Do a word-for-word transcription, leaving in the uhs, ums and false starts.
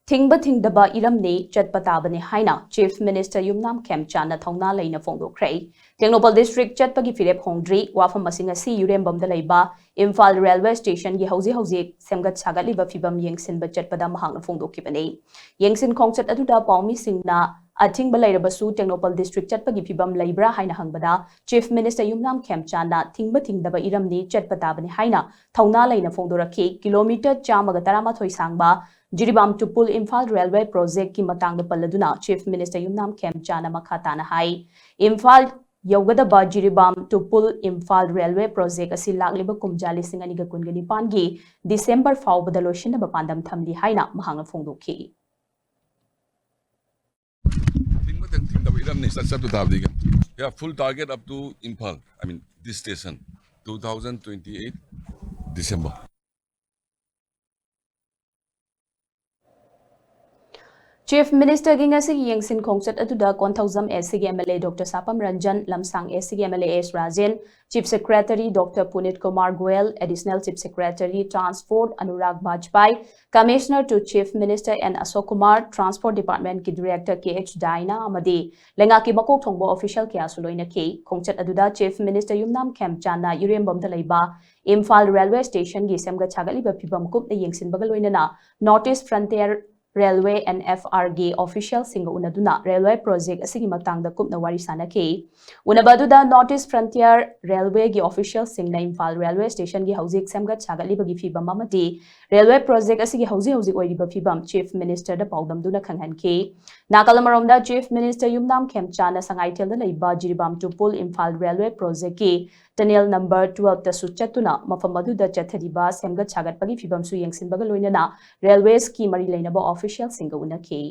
ꯊꯤꯡꯕ ꯊꯤꯡꯗꯕ ꯏꯔꯝꯅꯤ, ꯆꯠꯄ ꯇꯥꯕꯅꯤ ꯍꯥꯏꯅ Chief Minister ꯌꯨꯝꯅꯥꯝ ꯈꯦꯝꯆꯥꯟꯅ ꯊꯧꯅꯥ ꯂꯩꯅ ꯐꯣꯡꯗꯣꯛꯈ꯭ꯔꯦ꯫ ꯇꯦꯡꯅꯧꯄꯜ district ꯆꯠꯄꯒꯤ ꯐꯤꯔꯦꯞ ꯍꯣꯡꯗ꯭ꯔꯤ꯫ ꯋꯥꯐꯝ ꯑꯁꯤꯡ ꯑꯁꯤ ꯌꯨꯔꯦꯝꯕꯝꯗ ꯂꯩꯕ ꯏꯝꯐꯥꯜ railway stationꯒꯤ ꯍꯧꯖꯤꯛ ꯍꯧꯖꯤꯛ ꯁꯦꯝꯒꯠ ꯁꯥꯒꯠꯂꯤꯕ ꯐꯤꯕꯝ ꯌꯦꯡꯁꯤꯟꯕ ꯆꯠꯄꯗ ꯃꯍꯥꯛꯅ ꯐꯣꯡꯗꯣꯛꯈꯤꯕꯅꯤ꯫ ꯌꯦꯡꯁꯤꯟ ꯈꯣꯡꯆꯠ ꯑꯗꯨꯗ ꯄꯥꯎꯃꯤꯁꯤꯡꯅ ꯑꯊꯤꯡꯕ ꯂꯩꯔꯕꯁꯨ ꯇꯦꯡꯅꯧꯄꯜ district ꯆꯠꯄꯒꯤ ꯐꯤꯕꯝ ꯂꯩꯕ꯭ꯔꯥ ꯍꯥꯏꯅ ꯍꯪꯕꯗ, Chief Minister ꯌꯨꯝꯅꯥꯝ ꯈꯦꯝꯆꯥꯟꯅ ꯊꯤꯡꯕ ꯊꯤꯡꯗꯕ ꯏꯔꯝꯅꯤ, ꯆꯠꯄ ꯇꯥꯕꯅꯤ ꯍꯥꯏꯅ ꯊꯧꯅꯥ ꯂꯩꯅ ꯐꯣꯡꯗꯣꯔꯛꯈꯤ꯫ Kilometre ꯆꯥꯝꯃꯒ ꯇꯔꯥꯃꯥꯊꯣꯏ ꯁꯥꯡꯕ ꯖꯤꯔꯤꯕꯥꯝ to ꯄꯨꯜ ꯏꯝꯐꯥꯜ railway projectꯀꯤ ꯃꯇꯥꯡꯗ ꯄꯜꯂꯗꯨꯅ Chief Minister ꯌꯨꯝꯅꯥꯝ ꯈꯦꯝꯆꯥꯟꯅ ꯃꯈꯥ ꯇꯥꯅ ꯍꯥꯏ, ꯏꯝꯐꯥꯜ ꯌꯧꯒꯗꯕ ꯖꯤꯔꯤꯕꯥꯝ to ꯄꯨꯜ ꯏꯝꯐꯥꯜ railway project ꯑꯁꯤ ꯂꯥꯛꯂꯤꯕ ꯀꯨꯝꯖꯥ ꯂꯤꯁꯤꯡ ꯑꯅꯤꯒ ꯀꯨꯟꯒ ꯅꯤꯄꯥꯟꯒꯤ December ꯐꯥꯎꯕꯗ ꯂꯣꯏꯁꯤꯟꯅꯕ ꯄꯥꯟꯗꯝ ꯊꯝꯂꯤ ꯍꯥꯏꯅ ꯃꯍꯥꯛꯅ ꯐꯣꯡꯗꯣꯛꯈꯤ꯫ ꯊꯤꯡꯕ ꯊꯤꯡ-, ꯊꯤꯡꯗꯕ ꯏꯔꯝꯅꯤ, ꯆꯠ-, ꯆꯠꯄ ꯇꯥꯕꯗꯤ꯫ Yeah, full target up to Imphal, I mean, this station, two thousand twenty-eight December. Chief Ministerꯒꯤ ꯉꯁꯤꯒꯤ ꯌꯦꯡꯁꯤꯟ ꯈꯣꯡꯆꯠ ꯑꯗꯨꯗ ꯀꯣꯟꯊꯧꯖꯝ SCꯒꯤ MLA Doctor ꯁꯥꯄꯝ ꯔꯟꯖꯟ, ꯂꯝꯁꯥꯡ SCꯒꯤ MLA S Rajen, Chief Secretary Doctor ꯄꯨꯅꯤꯠ Kumar Goyal, Additional Chief Secretary Transport Anurag ꯕꯥꯖꯄꯥꯏ, Commissioner to Chief Minister N Ashok Kumar, Transport Departmentꯀꯤ Director Kh ꯗꯥꯏꯅꯥ ꯑꯃꯗꯤ ꯂꯩꯉꯥꯛꯀꯤ ꯃꯀꯣꯛ ꯊꯣꯡꯕ official ꯀꯌꯥꯁꯨ ꯂꯣꯏꯅꯈꯤ꯫ ꯈꯣꯡꯆꯠ ꯑꯗꯨꯗ Chief Minister ꯌꯨꯝꯅꯥꯝ ꯈꯦꯝꯆꯥꯟꯅ ꯏꯔꯦꯝꯕꯝꯗ ꯂꯩꯕ ꯏꯝꯐꯥꯜ railway stationꯒꯤ ꯁꯦꯝꯒꯠ ꯁꯥꯒꯠꯂꯤꯕ ꯐꯤꯕꯝ ꯀꯨꯞꯅ ꯌꯦꯡꯁꯤꯟꯕꯒ ꯂꯣꯏꯅꯅ North East Frontier Railway, NFRꯒꯤ officialꯁꯤꯡꯒ ꯎꯅꯗꯨꯅ railway project ꯑꯁꯤꯒꯤ ꯃꯇꯥꯡꯗ ꯀꯨꯞꯅ ꯋꯥꯔꯤ ꯁꯥꯅꯈꯤ꯫ ꯎꯅꯕ ꯑꯗꯨꯗ North East Frontier Railwayꯒꯤ officialꯁꯤꯡꯅ Imphal railway stationꯒꯤ ꯍꯧꯖꯤꯛ ꯁꯦꯝꯒꯠ ꯁꯥꯒꯠꯂꯤꯕꯒꯤ ꯐꯤꯕꯝ ꯑꯃꯗꯤ railway project ꯑꯁꯤꯒꯤ ꯍꯧꯖꯤꯛ ꯍꯧꯖꯤꯛ ꯑꯣꯏꯔꯤꯕ ꯐꯤꯕꯝ Chief Ministerꯗ ꯄꯥꯎꯗꯝꯗꯨꯅ ꯈꯪꯍꯟꯈꯤ꯫ ꯅꯥꯀꯜ ꯑꯃꯔꯣꯝꯗ Chief Minister ꯌꯨꯝꯅꯥꯝ ꯈꯦꯝꯆꯥꯟꯅ ꯁꯉꯥꯏꯊꯦꯜꯗ ꯂꯩꯕ ꯖꯤꯔꯤꯕꯥꯝ to ꯄꯨꯜ ꯏꯝꯐꯥꯜ railway projectꯀꯤ tunnel number twelveꯇꯁꯨ ꯆꯠꯇꯨꯅ ꯃꯐꯝ ꯑꯗꯨꯗ ꯆꯠꯊꯔꯤꯕ ꯁꯦꯝꯒꯠ ꯁꯥꯒꯠꯄꯒꯤ ꯐꯤꯕꯝꯁꯨ ꯌꯦꯡꯁꯤꯟꯕꯒ ꯂꯣꯏꯅꯅ railwaysꯀꯤ ꯃꯔꯤ ꯂꯩꯅꯕ officialꯁꯤꯡꯒ ꯎꯅꯈꯤ꯫